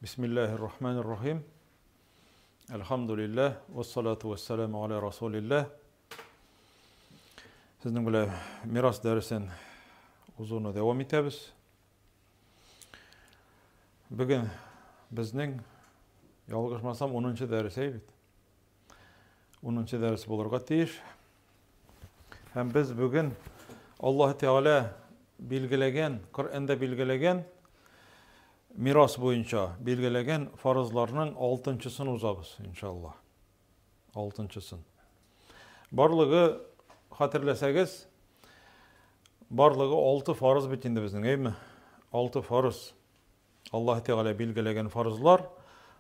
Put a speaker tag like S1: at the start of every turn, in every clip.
S1: Бисмиллаһир рахманир рахим. Әлхәмдүлилләһ, вассалату вассаламу аля расулилләһ. Сезнең белән мирас дәресен узуны дәвам итәбез. Бүген безнең, ялгышмасам, 10 дәрес әй бит. 10 дәрес булырга тиеш. Һәм без бүген Аллаһ Тәгалә билгеләгән, Коръәндә билгеләгән мирас буенча билгеләгән фарызларның алтынчысын узабыз, иншаллаһ. Алтынчысын. Барлыгы, хәтерләсәгез, барлыгы алты фарыз бит инде безнең, әйме? Алты фарыз. Аллаһ Тәгалә билгеләгән фарызлар,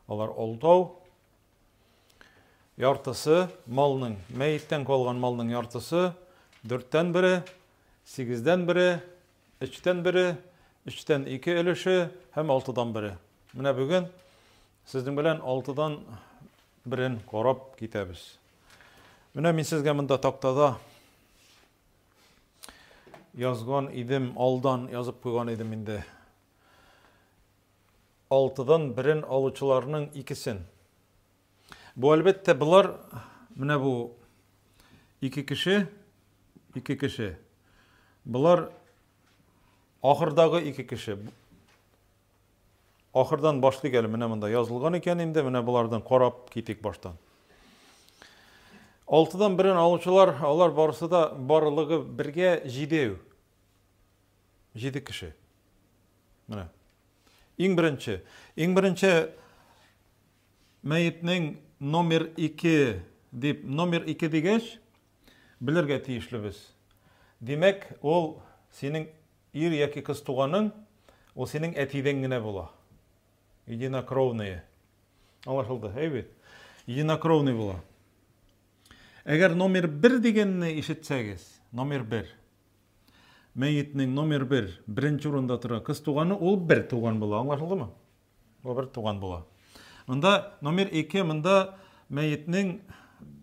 S1: алар алтау. Яртысы малның, мәеттән калган малның яртысы, дүрттән бере, сигездән бере, өчтән бере, өчтән ике өлеше һәм алтыдан бере. Менә бүген сезнең белән алтыдан берен карап китәбез. Менә мин сезгә монда тактада язган идем, алдан язып куйган идем инде. Алтыдан берен алучыларның икесен. Бу, әлбәттә, болар, менә бу ике кеше, ике кеше. Болар ахырдагы ике кеше. Ахырдан башлыйк әле, менә монда язылган икән инде, менә болардан карап китик баштан. Алтыдан берен алучылар, алар барысы да барлыгы бергә җидеү. Җиде кеше. Менә. Иң беренче, иң беренче мәетнең номер 2 дип, номер 2 дигәч, белергә тиешлебез. Димәк, ул синең ир яки кыз туганың, ул синең әтидән генә була. Единокровные. Аңлашылды, әй бит? Единокровный була. Әгәр номер 1 дигәнне ишетсәгез, номер 1, Мәетнең номер бер, беренче урында тора кыз туганы, ул бер туган була. Аңлашылдымы? Ул бер туган була. Монда номер ике, монда мәетнең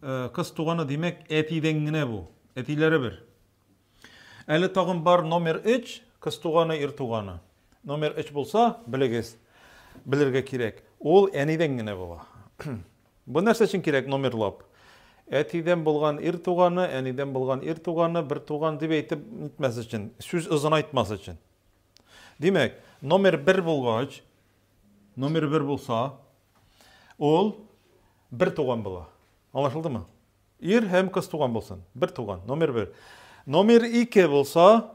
S1: э, кыз туганы, димәк, әтидән генә бу. Әтиләре бер. Әле тагын бар номер өч, кыз туганы, ир туганы. Номер өч булса, белегез, белергә кирәк. Ул әнидән генә була. Бу нәрсә өчен кирәк номерлап? Әтидән булган ир туганы, әнидән булган ир туганы, бер туган дип әйтеп нитмәс өчен, сүз озынайтмас өчен. Димәк, номер бер булгач, номер бер булса, ул бер туган була. Аңлашылдымы? Ир һәм кыз туган булсын. Бер туган, номер бер. Номер ике булса,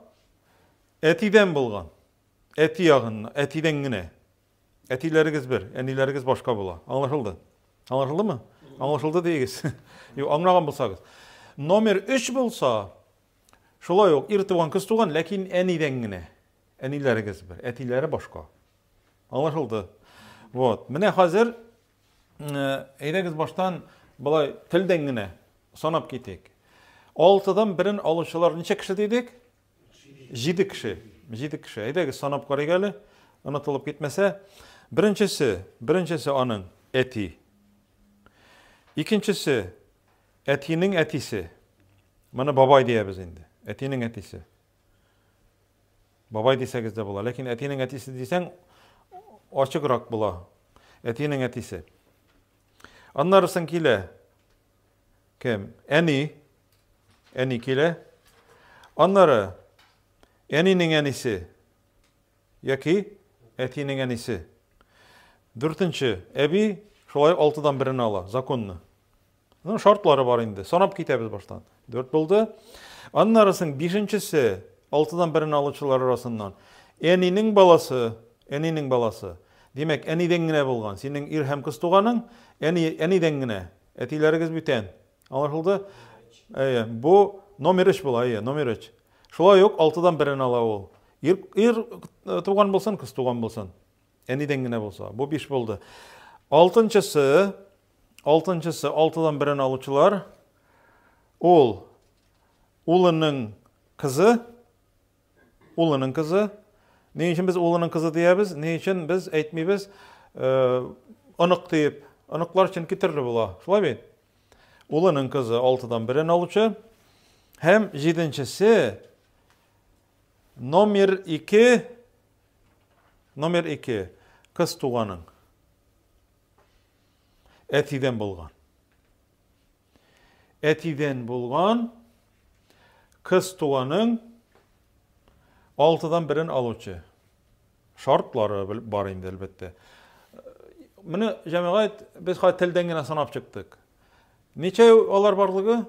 S1: әтидән булган. Әти ягыннан, әтидән генә. Әтиләрегез бер, әниләрегез башка була. Аңлашылды? Аңлашылдымы? Аңлашылды диегез. Юк, аңлаган булсагыз. Номер 3 булса, шулай ук ир туган, кыз туган, ләкин әнидән генә. Әниләрегез бер, әтиләре башка. Аңлашылды. Вот. Менә хәзер э, әйдәгез баштан болай телдән генә санап китик. Алтыдан берен алучылар ничә кеше дидек? Җиде кеше. Җиде кеше. Әйдәгез, санап карыйк әле. Онытылып китмәсә. Беренчесе, беренчесе аның әти. Икенчесе, әтинең әтисе. Моны бабай диябез инде. Әтинең әтисе. Бабай дисәгез дә була. Ләкин әтинең әтисе дисәң, ачыграк була. Әтинең әтисе. Аннарысын килә Кем? Әни. Әни килә. Аннары әнинең әнисе яки әтинең әнисе. Дүртенче, әби шулай алтыдан берен ала, законны. Ну, шартлары бар инде. Санап китәбез баштан. Дүрт булды. Аннарысын бишенчесе, алтыдан берен алучылар арасыннан. Әнинең баласы, әнинең баласы. Димәк, әнидән генә булган. Синең ир һәм кыз туганың әни, әнидән генә. Әтиләрегез бүтән. Аңлашылды? Әйе, бу номер 3 була, әйе, номер 3. Шулай ук 6-дан берен ала ул. Ир, ир э, туган булсын, кыз туган булсын. Әнидән генә булса. Бу 5 булды. Алтынчысы, алтынчысы, 6-дан берен алучылар ул улының кызы, Улының кызы. Ни өчен без улының кызы диябез? Ни өчен без әйтмибез э, онык диеп? Оныклар чөнки төрле була. Шулай бит? Улының кызы алтыдан берен алучы. Һәм җиденчесе номер ике, номер ике, кыз туганың. Әтидән булган. Әтидән булган кыз туганың алтыдан берен алучы. Шартлары бар инде, әлбәттә. Менә, җәмәгать, без хәзер телдән генә санап чыктык. Ничә алар барлыгы?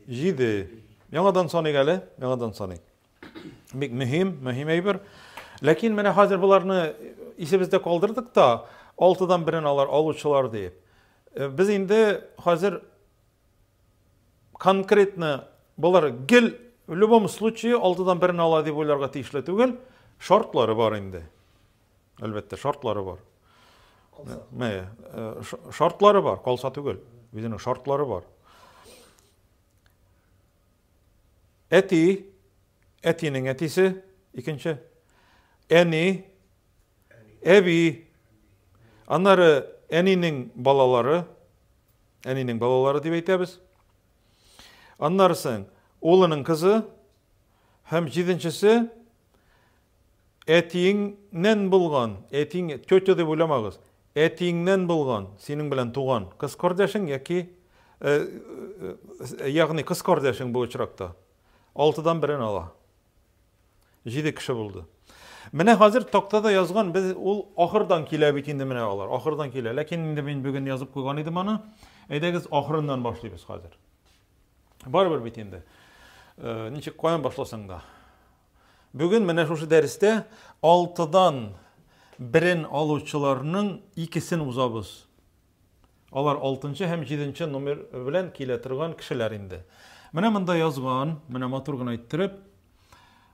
S1: Җиде. Яңадан саныйк әле, яңадан саныйк. Бик мөһим, мөһим әйбер. Ләкин менә хәзер боларны исебездә калдырдык та, алтыдан берен алар алучылар диеп. Э, без инде хәзер конкретно болар гел в любом случае алтыдан берен ала дип уйларга тиешле түгел. Шартлары бар инде. Әлбәттә, шартлары бар. Мә, э, шартлары бар, калса түгел. Үзенең шартлары бар. Әти, әтинең әтисе, икенче. Әни, әби. Аннары әнинең балалары, әнинең балалары дип әйтәбез. Аннарысын улының кызы һәм җиденчесе Әтиеңнән булган, әтиң, тетя дип уйламагыз, әтиеңнән булган, синең белән туган кыз кардәшең яки, э, э, ягъни кыз кардәшең бу очракта. Алтыдан берен ала. Җиде кеше булды. Менә хәзер тактада язган, без ул ахырдан килә бит инде менә алар, ахырдан килә. Ләкин инде мин бүген язып куйган идем аны. Әйдәгез ахырыннан башлыйбыз хәзер. Барыбер бит инде. Э, ничек каян башласаң да. Бүген менә шушы дәрестә алтыдан берен алучыларның икесен узабыз. Алар алтынчы һәм җиденче номер белән килә торган кешеләр инде. Менә монда язган, менә матур гына иттереп,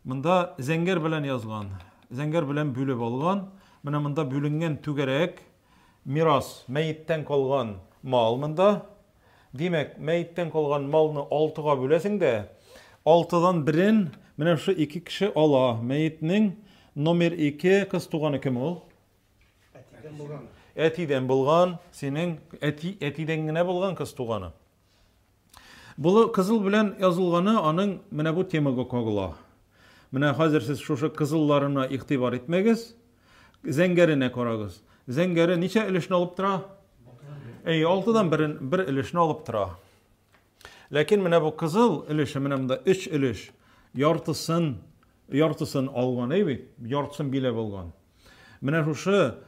S1: монда зәңгәр белән язган, зәңгәр белән бүлеп алган, менә монда бүленгән түгәрәк, мирас, мәеттән калган мал монда. Димәк, мәеттән калган малны алтыга бүләсең дә, алтыдан берен менә шушы ике кеше ала. Мәетнең номер ике кыз туганы кем ул?
S2: Әтидән булган.
S1: Әтидән булган, синең әти, әтидән генә булган кыз туганы. Булы кызыл белән язылганы аның менә бу темага кагыла. Менә хәзер сез шушы кызылларына игътибар итмәгез. Зәңгәренә карагыз. Зәңгәре ничә өлешне алып тора? Әй, алтыдан берен, бер өлешне алып тора. Ләкин менә бу кызыл өлеше, менә монда өч өлеш, яртысын, яртысын алган, әй бит, яртысын биләп алган. Менә шушы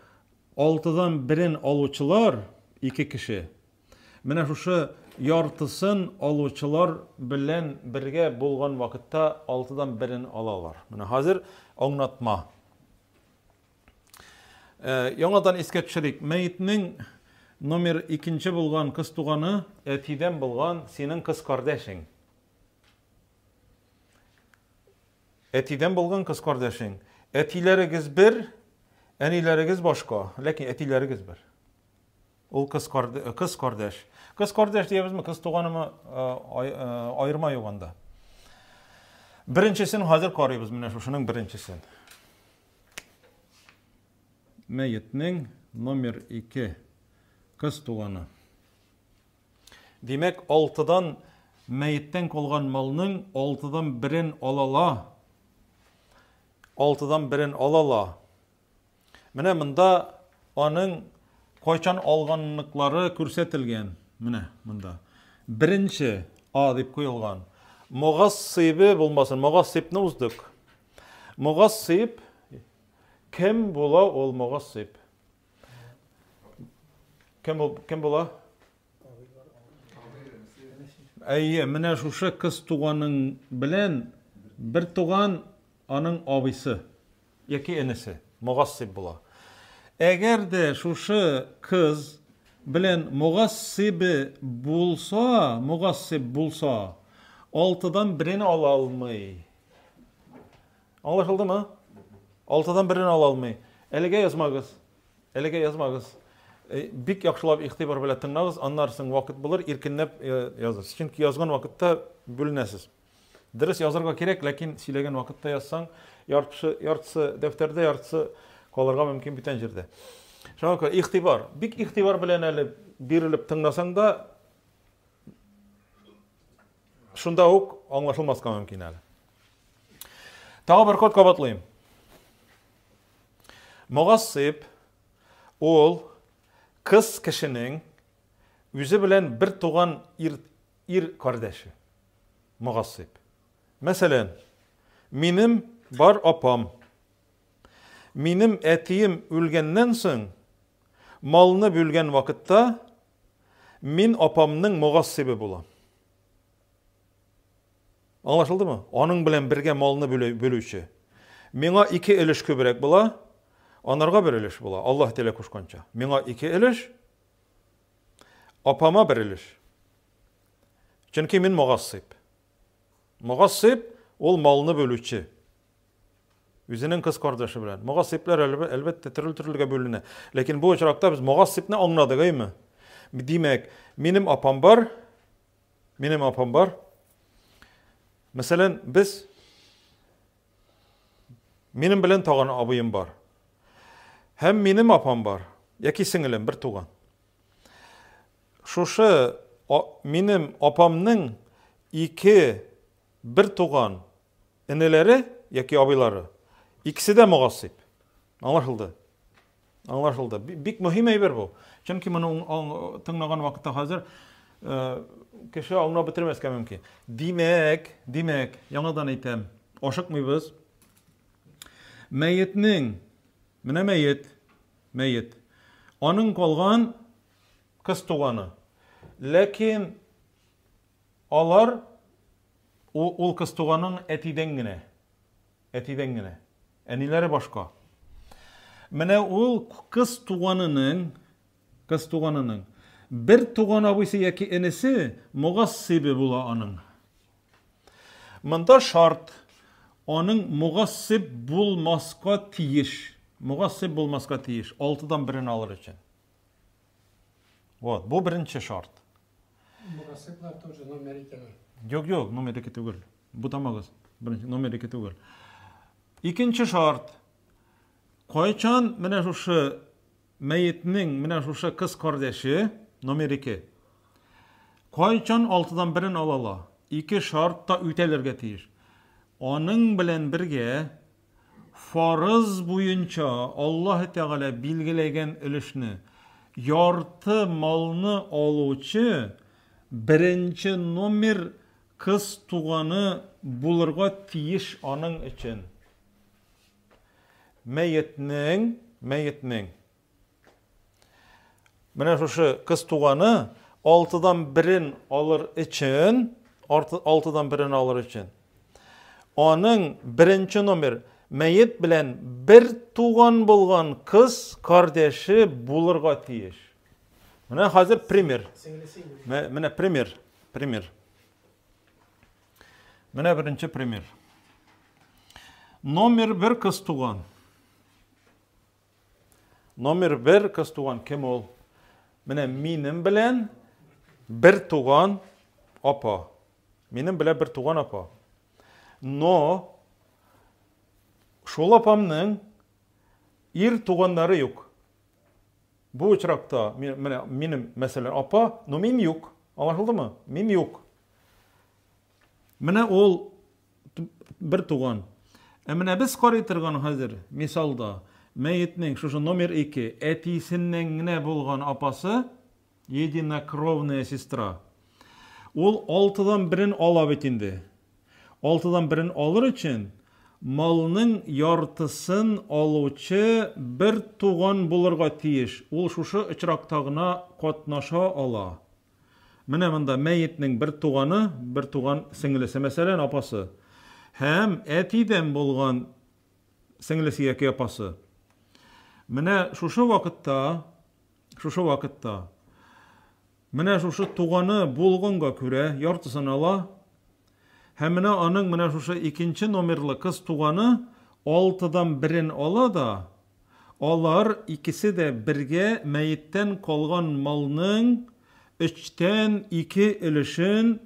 S1: алтыдан берен алучылар ике кеше. Менә шушы яртысын алучылар белән бергә булган вакытта алтыдан берен алалар. Менә хәзер аңлатма. Э, яңадан искә төшерик. Мәетнең номер икенче булган кыз туганы әтидән булган синең кыз кардәшең. Әтидән булган кыз кардәшең. Әтиләрегез бер, әниләрегез башка, ләкин әтиләрегез бер. Ул кыз, кыз кардәш. Кыз кардәш диябезме, кыз туганымы, э, э, аерма юк анда. Беренчесен хәзер карыйбыз, менә шушының беренчесен. Мәетнең номер 2 кыз туганы. Димәк, алтыдан мәеттән калган малның алтыдан берен алала. Алтыдан берен алала. Менә монда аның кайчан алганлыклары күрсәтелгән. Менә монда. Беренче А дип куелган. Мугассыйбы булмасын. Мугассыйбны уздык. Мугассыйб кем була ул мугассыйб? Кем бул, кем була? Әйе, менә шушы кыз туганың белән бер туган аның абыйсы. Яки энесе, могассыйб була. Әгәр дә шушы кыз белән могассыйбы булса, могассыйб булса, алтыдан берен ала алмый. Аңлашылдымы? Алтыдан берен ала алмый. Әлегә язмагыз. Әлегә язмагыз. Э, бик яхшылап игътибар белән тыңлагыз, аннары соң вакыт булыр, иркенләп э, язырсыз. Чөнки язган вакытта бүленәсез. Дөрес язарга кирәк, ләкин сөйләгән вакытта язсаң, яртысы, яртысы дәфтәрдә, яртысы калырга мөмкин бүтән җирдә. Шуңа күрә игътибар, бик игътибар белән әле бирелеп тыңласаң да, шунда ук аңлашылмаска мөмкин әле. Тагы бер кат кабатлыйм. Мугассиб ул кыз кешенең Үзе белән бер туган ир, ир кардәше. Мугассиб. Мәсәлән, минем бар апам. Минем әтием үлгәннән соң, малны бүлгән вакытта, мин апамның мугассибы булам. Аңлашылдымы? Аның белән бергә малны бүлүче. Миңа ике өлеш күбрәк була, анарга бер өлеш була. Аллаһ Тәгалә кушканча. Миңа ике өлеш, апама бер өлеш. Чөнки мин мугассиб. Мугассиб ул малны бүлүче. Үзенең кыз кардәше белән. Мугассибләр әлбәттә төрле-төрлегә бүленә. Ләкин бу очракта без мугассибны аңладык, әйме? Димәк, минем апам бар, Минем апам бар. Мәсәлән, без минем белән тагын абыем бар. Һәм минем апам бар, яки сеңелем бер туган. Шушы минем апамның ике бер туган энеләре яки абыйлары, икесе дә мугассиб. Аңлашылды? Аңлашылды. Бик мөһим әйбер бу. Чөнки моны тыңлаган вакытта хәзер э, кеше аңлап бетермәскә мөмкин. Димәк, димәк, яңадан әйтәм, ашыкмыйбыз. Мәетнең, менә мәет, мәет. Аның калган кыз туганы. Ләкин алар ул, ул кыз туганың әтидән генә. Әтидән генә. Әниләре башка. Менә ул кыз туганының, кыз туганының бер туган абыйсы яки энесе мугассибе була аның. Монда шарт аның мугассиб булмаска тиеш. Мугассиб булмаска тиеш. Алтыдан берен алыр өчен. Вот, бу беренче шарт.
S2: Мугассиблар тоже номер икеме?
S1: Юк, юк, номер ике түгел. Бутамагыз. Беренче номер ике түгел. Икенче шарт. Кайчан менә шушы мәетнең менә шушы кыз кардәше номер ике. Кайчан алтыдан берен ала ала? Ике шарт та үтәлергә тиеш. Аның белән бергә фарыз буенча Аллаһ Тәгалә билгеләгән өлешне ярты малны алучы беренче номер Кыз туганы булырга тиеш аның өчен. Мәетнең, мәетнең. Менә шушы кыз туганы алтыдан берен алыр өчен, алтыдан берен алыр өчен. Аның беренче номер мәет белән бер туган булган кыз кардәше булырга тиеш. Менә хәзер пример. Менә пример. Пример. Менә беренче пример. Номер бер кыз туган. Номер бер кыз туган кем ул? Менә минем белән бер туган апа. Минем белән бер туган апа. Но шул апамның ир туганнары юк. Бу очракта, менә минем, мәсәлән, апа, но мин юк. Аңлашылдымы? Мин юк. Менә ул бер туган. Ә менә без карый торган хәзер мисалда мәетнең шушы номер 2 әтисеннән генә булган апасы, единокровная сестра. Ул алтыдан берен ала бит инде. Алтыдан берен алыр өчен малның яртысын алучы бер туган булырга тиеш. Ул шушы очракта гына катнаша ала. Менә монда мәетнең бер туганы, бер туган сеңлесе, мәсәлән, апасы. Һәм әтидән булган сеңлесе яки апасы. Менә шушы вакытта, шушы вакытта Менә шушы туганы булганга күрә яртысын ала. Һәм менә аның менә шушы икенче номерлы кыз туганы алтыдан берен ала да, алар икесе дә бергә мәеттән калган малның өчтән ике өлешен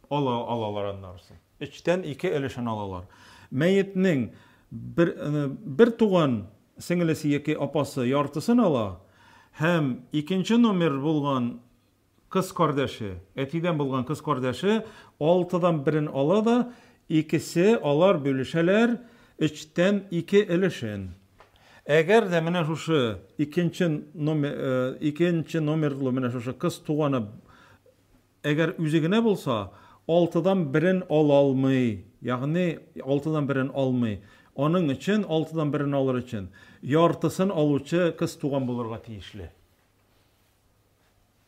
S1: ала алалар аннарысы. Өчтән ике өлешен алалар. Мәетнең бер, э, бер туган сеңелесе яки апасы яртысын ала һәм икенче номер булган кыз кардәше, әтидән булган кыз кардәше алтыдан берен ала да, икесе алар бүлешәләр өчтән ике өлешен. Әгәр дә менә шушы икенче номер, э, икенче номерлы менә шушы кыз туганы әгәр үзе генә булса, алтыдан берен ала алмый. Ягъни алтыдан берен алмый. Аның өчен алтыдан берен алыр өчен яртысын алучы кыз туган булырга тиешле.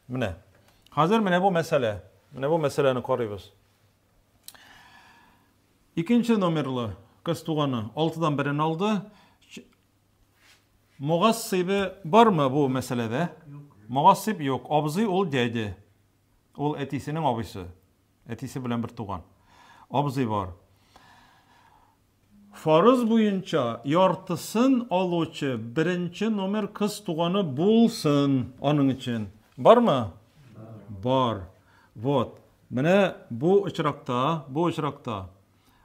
S1: Менә. Хәзер менә бу мәсьәлә. Менә бу мәсьәләне карыйбыз. Икенче номерлы кыз туганы алтыдан берен алды. Мугассибе бармы бу мәсьәләдә? Мугассиб юк. Абзый ул дядя. Ул әтисенең абыйсы. Әтисе белән бер туган. Абзый бар. Фарыз буенча яртысын алучы беренче номер кыз туганы булсын аның өчен. Бармы? Бар. Вот. Менә бу очракта, бу очракта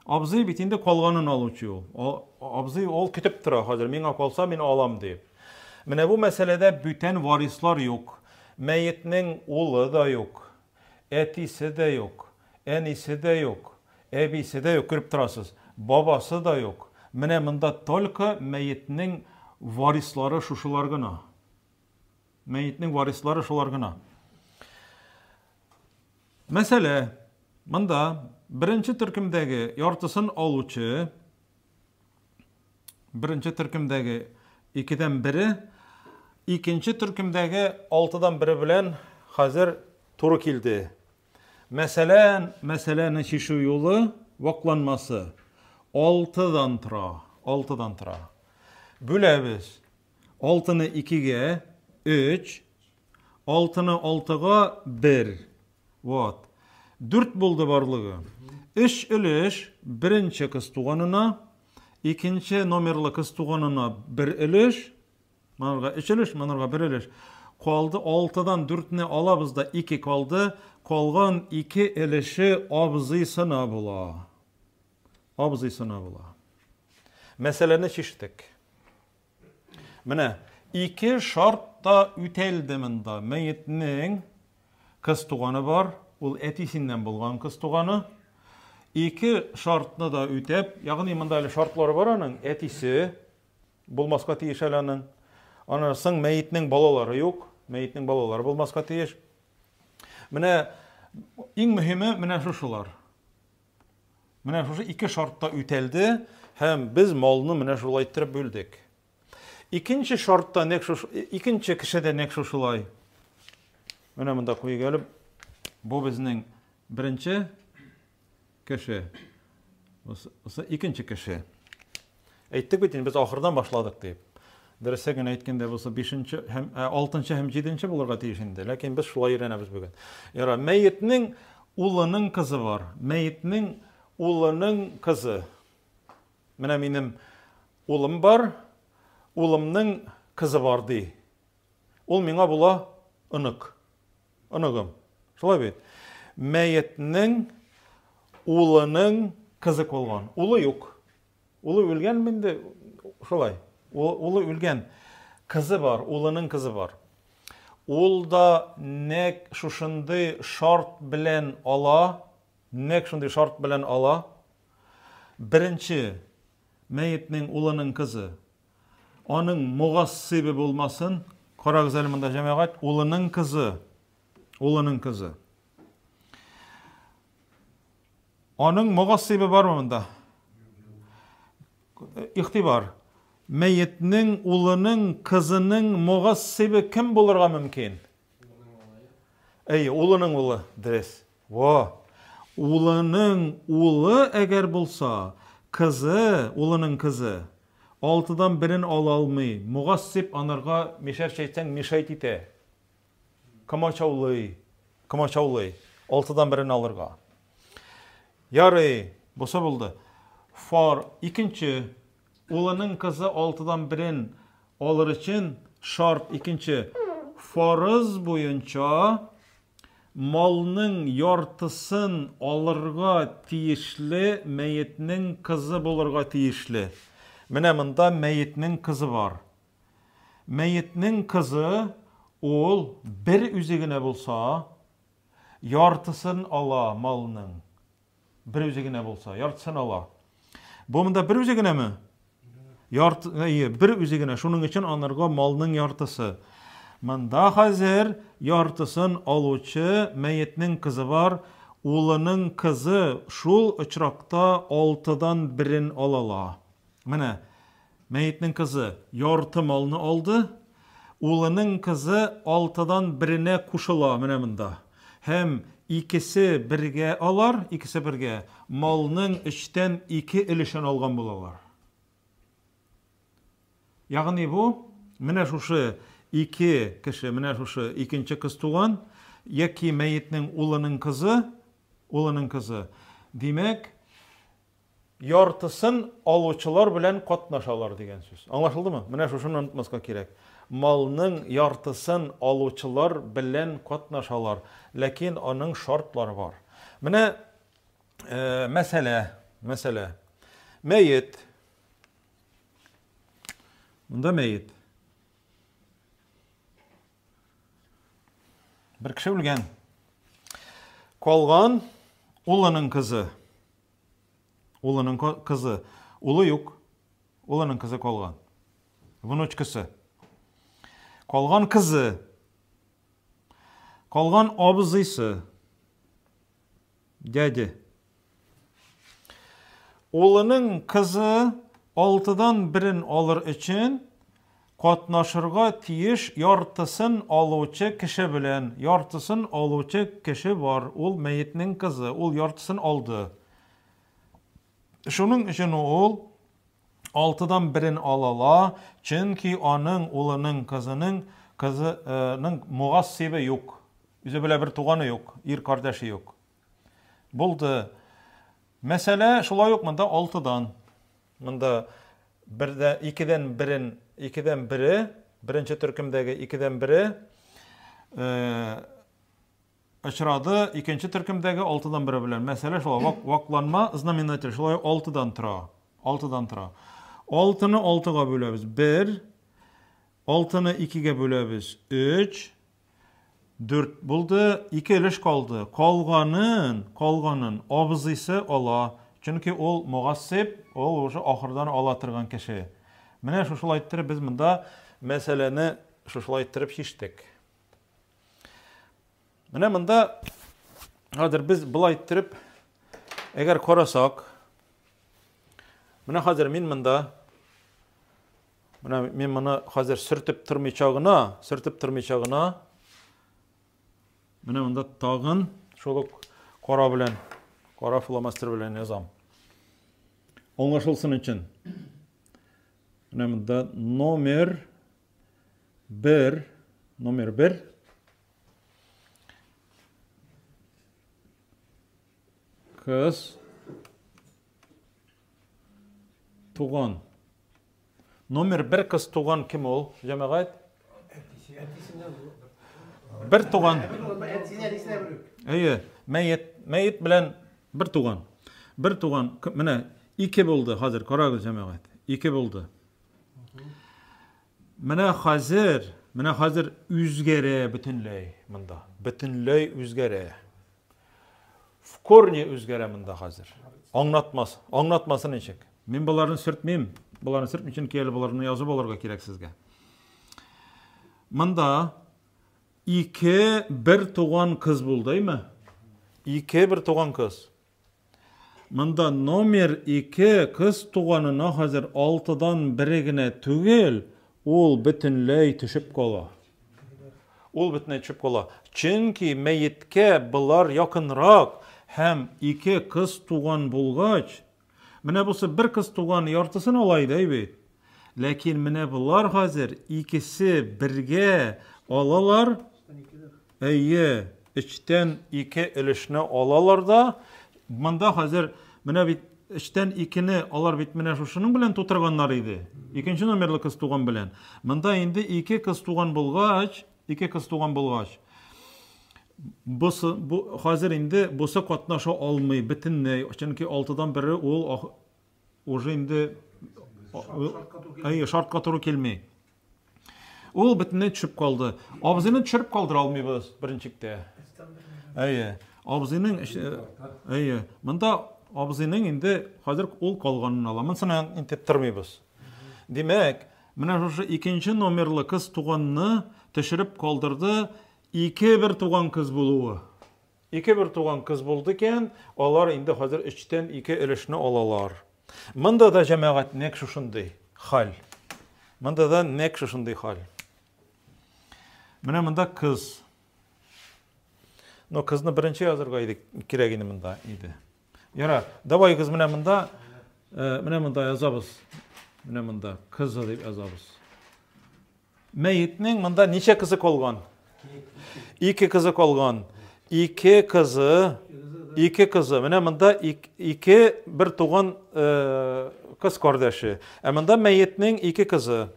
S1: абзый бит инде калганын алучы ул. Абзый ул көтеп тора хәзер, миңа калса мин алам дип. Менә бу мәсьәләдә бүтән варислар юк. Мәетнең улы да юк, әтисе дә юк, әнисе дә юк, әбисе дә юк, күреп торасыз, бабасы да юк. Менә монда только мәетнең варислары шушылар гына. Мәетнең варислары шулар гына. Мәсәлә, монда беренче төркемдәге яртысын алучы, беренче төркемдәге икедән бере, икенче төркемдәге алтыдан бере белән хәзер туры килде. Мәсәлән, мәсьәләне чишү юлы вакланмасы алтыдан тора, алтыдан тора. Бүләбез. Алтыны икегә, өч, алтыны алтыга, бер. Вот. Дүрт булды барлыгы. Өч өлеш беренче кыз туганына, икенче номерлы кыз туганына бер өлеш, монарга өч өлеш, монарга бер өлеш. Калды алтыдан дүртне алабыз да ике калды. Калган ике өлеше абзыйсына була. Абзыйсына була. Мәсьәләне чиштек. Менә ике шарт та үтәлде монда. Мәетнең кыз туганы бар, ул әтисеннән булган кыз туганы. Ике шартны да үтәп, ягъни монда әле шартлары бар аның, әтисе булмаска тиеш әле аның. Аннан соң мәетнең балалары юк, мәетнең балалары булмаска тиеш. Менә иң мөһиме менә шушылар. Менә шушы ике шарт та үтәлде һәм без малны менә шулай иттереп бүлдек. Икенче шартта нәкъ шушы, икенче кеше дә нәкъ шушылай. Менә монда куйык әле. Бу безнең беренче кеше. Бусы икенче кеше. Әйттек бит инде без ахырдан башладык дип. Дөресе генә әйткәндә булса 5 һәм 6 һәм 7 булырга тиеш инде. Ләкин без шулай өйрәнәбез бүген. Яра, мәетнең улының кызы бар. Мәетнең улының кызы. Менә минем улым бар, улымның кызы бар ди. Ул миңа була онык. Оныгым. Шулай бит. Мәетнең улының кызы калган. Улы юк. Улы үлгән инде, шулай. Улы үлгән. Кызы бар, улының кызы бар. Ул да нәк шушындый шарт белән ала, нәк шундый шарт белән ала. Беренче мәетнең улының кызы. Аның мугассибе булмасын. Карагыз әле монда, җәмәгать, улының кызы. Улының кызы. Аның мугассибе бармы монда? Игътибар. Мәетнең улының кызының мугассибе кем булырга мөмкин? Әйе, улының улы, дөрес. Во. Улының улы әгәр булса, кызы, улының кызы, алтыдан берен ала алмый. Мугассиб анарга, мишәрчә әйтсәң, мешать итә. Комачаулый, комачаулый. Алтыдан берен алырга. Ярый, бусы булды. Фар, икенче, улының кызы алтыдан берен алыр өчен шарт икенче. Фарыз буенча малның яртысын алырга тиешле мәетнең кызы булырга тиешле. Менә монда мәетнең кызы бар. Мәетнең кызы ул бер үзе генә булса, яртысын ала малның. Бер үзе генә булса, яртысын ала. Бу монда бер үзе генәме? Ярты, әйе, бер үзе генә. Шуның өчен анарга малның яртысы. Монда хәзер яртысын алучы мәетнең кызы бар, улының кызы шул очракта алтыдан берен алала. Менә мәетнең кызы ярты малны алды, улының кызы алтыдан беренә кушыла менә монда. Һәм икесе бергә алар, икесе бергә малның өчтән ике өлешен алган булалар. Ягъни бу менә шушы ике кеше, менә шушы икенче кыз туган яки мәетнең улының кызы, улының кызы. Димәк, яртысын алучылар белән катнашалар дигән сүз. Аңлашылдымы? Менә шушыны онытмаска кирәк. Малның яртысын алучылар белән катнашалар, ләкин аның шартлары бар. Менә э, мәсьәлә, мәсьәлә. Мәет. Монда мәет. Бер кеше үлгән. Калган улының кызы. Улының кызы. Улы юк. Улының кызы калган. Внучкасы. Калган кызы. Калган абзыйсы. Дядя. Улының кызы алтыдан берен алыр өчен катнашырга тиеш яртысын алучы кеше белән. Яртысын алучы кеше бар. Ул мәетнең кызы. Ул яртысын алды. Шуның өчен ул алтыдан берен алала, чөнки аның улының кызының кызының мугассибе юк. Үзе белән бер туганы юк, ир кардәше юк. Булды. Мәсьәлә шулай ук монда алтыдан. Монда бердә икедән берен, икедән бере, беренче төркемдәге икедән бере э, очрады икенче төркемдәге алтыдан бере белән. Мәсьәлә шулай вак, вакланма знаменатель шулай алтыдан тора. Алтыдан тора. Алтыны алтыга бүләбез. Бер, алтыны икегә бүләбез. Өч, Дүрт булды, ике өлеш калды. Калганын, калганын абзыйсы ала. Чөнки ул мугассиб, ул уже ахырдан ала торган кеше. Менә шушылай иттереп без монда мәсьәләне шушылай иттереп чиштек. Менә монда хәзер без болай иттереп әгәр карасак, менә хәзер мин монда Менә мин моны хәзер сөртеп тормыйча гына, сөртеп тормыйча гына менә монда тагын шул ук кара белән, кара фломастер белән язам. Аңлашылсын өчен. Менә монда номер 1, номер 1 кыз туган. Номер бер кыз туган кем ул, җәмәгать? Бер туган. Әйе, мәет, мәет белән бер туган. Бер туган, менә ике булды хәзер, карагыз, җәмәгать. Ике булды. Менә хәзер, менә хәзер үзгәрә бөтенләй монда. Бөтенләй үзгәрә. В корне үзгәрә монда хәзер. Аңлатмас, аңлатмасы ничек? Мин боларны сөртмим. Боларны сөртмим, чөнки әле боларны язып алырга кирәк сезгә. Монда ике бер туган кыз булды, әйме? Ике бер туган кыз. Монда номер ике кыз туганына хәзер алтыдан бере генә түгел, ул бөтенләй төшеп кала. Ул бөтенләй төшеп кала. Чөнки мәеткә болар якынрак һәм ике кыз туган булгач, менә бусы бер кыз туган яртысын ала иде, әй бит. Ләкин менә болар хәзер икесе бергә алалар. Әйе, өчтән ике өлешне алалар да, монда хәзер менә бит өчтән икене алар бит менә шушының белән тутырганнар иде. Икенче номерлы кыз туган белән. Монда инде ике кыз туган булгач, ике кыз туган булгач, бусы, бу, хәзер инде бусы катнаша алмый бөтенләй, чөнки алтыдан бере ул уже инде әйе, шартка туры килми. Ул бөтенләй төшеп калды. Абзыйны төшереп калдыра алмыйбыз беренчектә. Әйе. Абзыйның әйе, монда абзыйның инде хәзер ул калганын ала. Монысына интеп тормыйбыз. Димәк, менә шушы икенче номерлы кыз туганны төшереп калдырды ике бер туган кыз булуы. Ике бер туган кыз булды икән, алар инде хәзер өчтән ике өлешне алалар. Монда да җәмәгать нәкъ шушындый хәл. Монда да нәкъ шушындый хәл. Менә монда кыз. Но кызны беренче язырга иде, кирәк иде монда иде. Яра, давай кыз менә монда, э, менә монда язабыз. Менә монда кызы дип язабыз. Мәетнең монда ничә кызы калган? Ике кызы калган. Ике кызы, ике кызы. Менә монда ике бер туган э, кыз кардәше. Ә монда мәетнең ике кызы.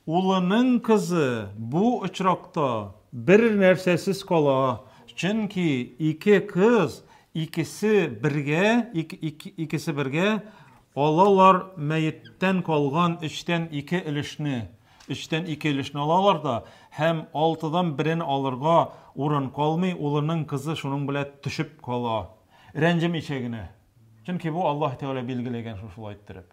S1: Улының кызы бу очракта бер нәрсәсез кала. Чөнки ике кыз икесе бергә, икесе бергә Алалар мәеттән калган өчтән ике өлешне, өчтән ике өлешне алалар да, һәм алтыдан берен алырга урын калмый, улының кызы шуның белән төшеп кала. Рәнҗемичә генә. Чөнки бу Аллаһ Тәгалә билгеләгән шушылай иттереп.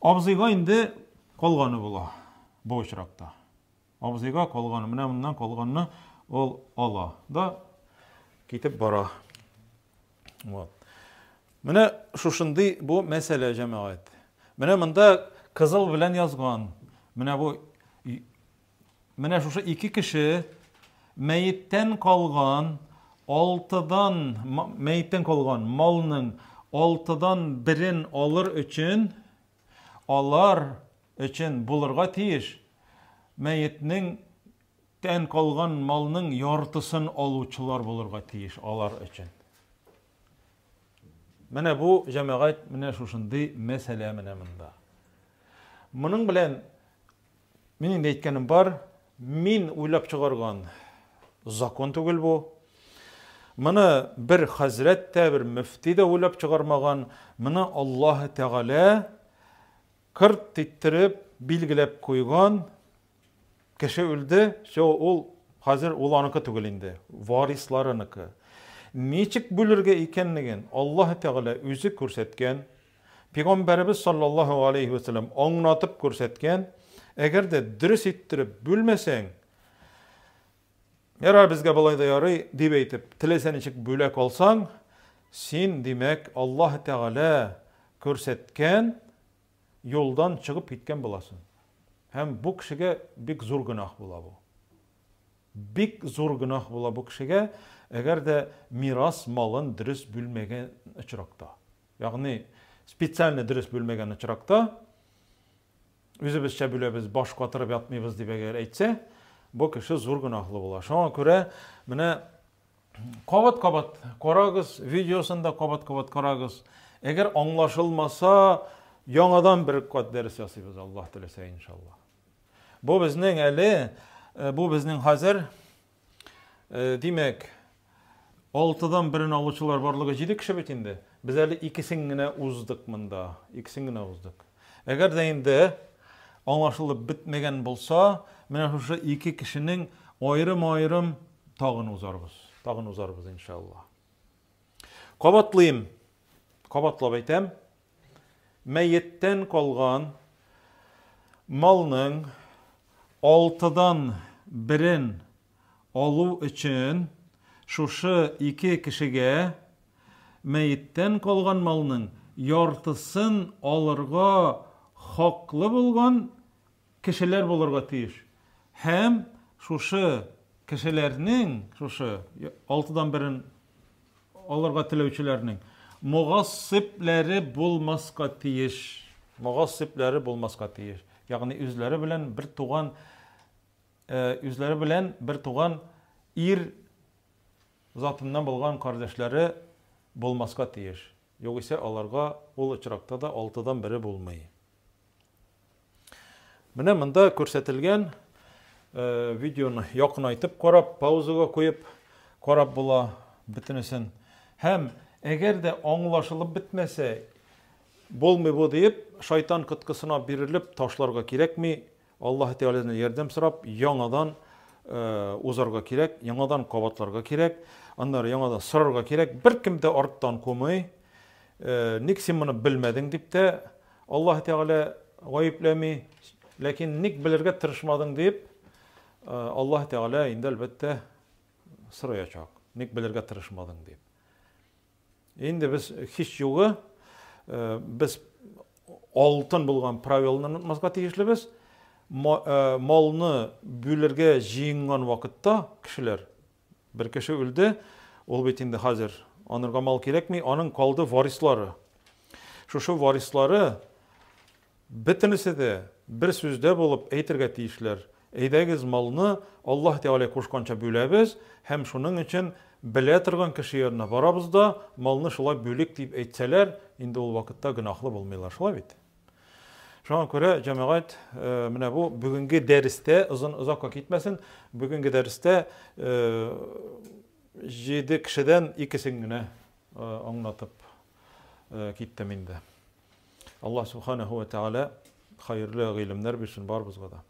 S1: Абзыйга инде калганы була бу очракта. Абзыйга калганы, менә моннан калганны ул ала да китеп бара. Вот. Менә шушындый бу мәсьәлә җәмәгать. Менә монда кызыл белән язган. Менә бу менә шушы ике кеше мәеттән калган алтыдан мәеттән калган малның алтыдан берен алыр өчен алар өчен булырга тиеш мәетнең Тән калган малның яртысын алучылар булырга тиеш алар өчен. Менә бу җәмәгать менә шушындый мәсьәлә менә монда. Моның белән мин инде әйткәнем бар, мин уйлап чыгарган закон түгел бу. Моны бер хәзрәт тә, бер мөфти дә уйлап чыгармаган. Моны Аллаһ Тәгалә кырт иттереп билгеләп куйган. Кеше үлде, все, ул хәзер ул аныкы түгел инде, варисларыныкы. Ничек бүлергә икәнлеген Аллаһ Тәгалә үзе күрсәткән, Пәйгамбәребез саллаллаһу алейхи вәсәлләм аңлатып күрсәткән. Әгәр дә дөрес иттереп бүлмәсәң, ярар, безгә болай да ярый, дип әйтеп, теләсә ничек бүлә калсаң, син, димәк, Аллаһ Тәгалә күрсәткән юлдан чыгып киткән буласың. Һәм бу кешегә бик зур гөнаһ була бу. Бик зур гөнаһ була бу кешегә, әгәр дә мирас малын дөрес бүлмәгән очракта. Ягъни специально дөрес бүлмәгән очракта, үзебезчә бүләбез, баш катырып ятмыйбыз дип әгәр әйтсә, бу кеше зур гөнаһлы була. Шуңа күрә менә Кабат-кабат карагыз, видеосын да кабат-кабат карагыз. Әгәр аңлашылмаса, яңадан бер кат дәрес ясыйбыз, Аллаһ теләсә, иншалла. Бу безнең әле, э, бу безнең хәзер, э, димәк, алтыдан берен алучылар барлыгы җиде кеше бит инде. Без әле икесен генә уздык монда, икесен генә уздык. Әгәр дә инде аңлашылып бетмәгән булса, менә шушы ике кешенең аерым-аерым Тагын узарбыз. Тагын узарбыз, иншалла. Кабатлыйм. Кабатлап әйтәм. Мәйеттән калган малның алтыдан берен алу өчен шушы ике кешегә мәйеттән калган малның яртысын алырга хаклы булган кешеләр булырга тиеш. Һәм шушы кешеләрнең, шушы алтыдан берен алырга теләүчеләрнең мугассыйбләре булмаска тиеш. Мугассыйбләре булмаска тиеш. Ягъни үзләре белән бер туган э, үзләре белән бер туган ир затыннан булган кардәшләре булмаска тиеш. Югыйсә аларга ул очракта да алтыдан бере булмый. Менә монда күрсәтелгән э, видеоны якынайтып карап, паузага куеп карап була бөтенесен. Һәм әгәр дә аңлашылып бетмәсә, булмый бу диеп, шайтан коткысына бирелеп ташларга кирәкми. Аллаһ Тәгаләдән ярдәм сорап, яңадан э, узарга кирәк, яңадан кабатларга кирәк, аннары яңадан сорарга кирәк. Беркем дә арттан кумый. Э, ник син моны белмәдең дип тә Аллаһ Тәгалә гаепләми, ләкин ник белергә тырышмадың дип, Аллаһ Тәгалә инде әлбәттә сораячак. Ник белергә тырышмадың дип. Инде без һич югы без алтын булган правиланы онытмаска тиешлебез. Малны бүлергә җыенган вакытта кешеләр бер кеше үлде, ул бит инде хәзер анырга мал кирәкми, аның калды варислары. Шушы варислары Бөтенесе дә бер сүздә булып әйтергә тиешләр, Әйдәгез, малны Аллаһ Тәгалә кушканча бүләбез һәм шуның өчен белә торган кеше янына барабыз да, малны шулай бүлик, дип әйтсәләр, инде ул вакытта гөнаһлы булмыйлар, шулай бит? Шуңа күрә, җәмәгать, менә бу бүгенге дәрестә, озын озакка китмәсен, бүгенге дәрестә җиде кешедән икесен генә аңлатып киттем инде. Аллаһ Субханаһу ва Тәгалә хәерле гыйлемнәр бирсен барыбызга да.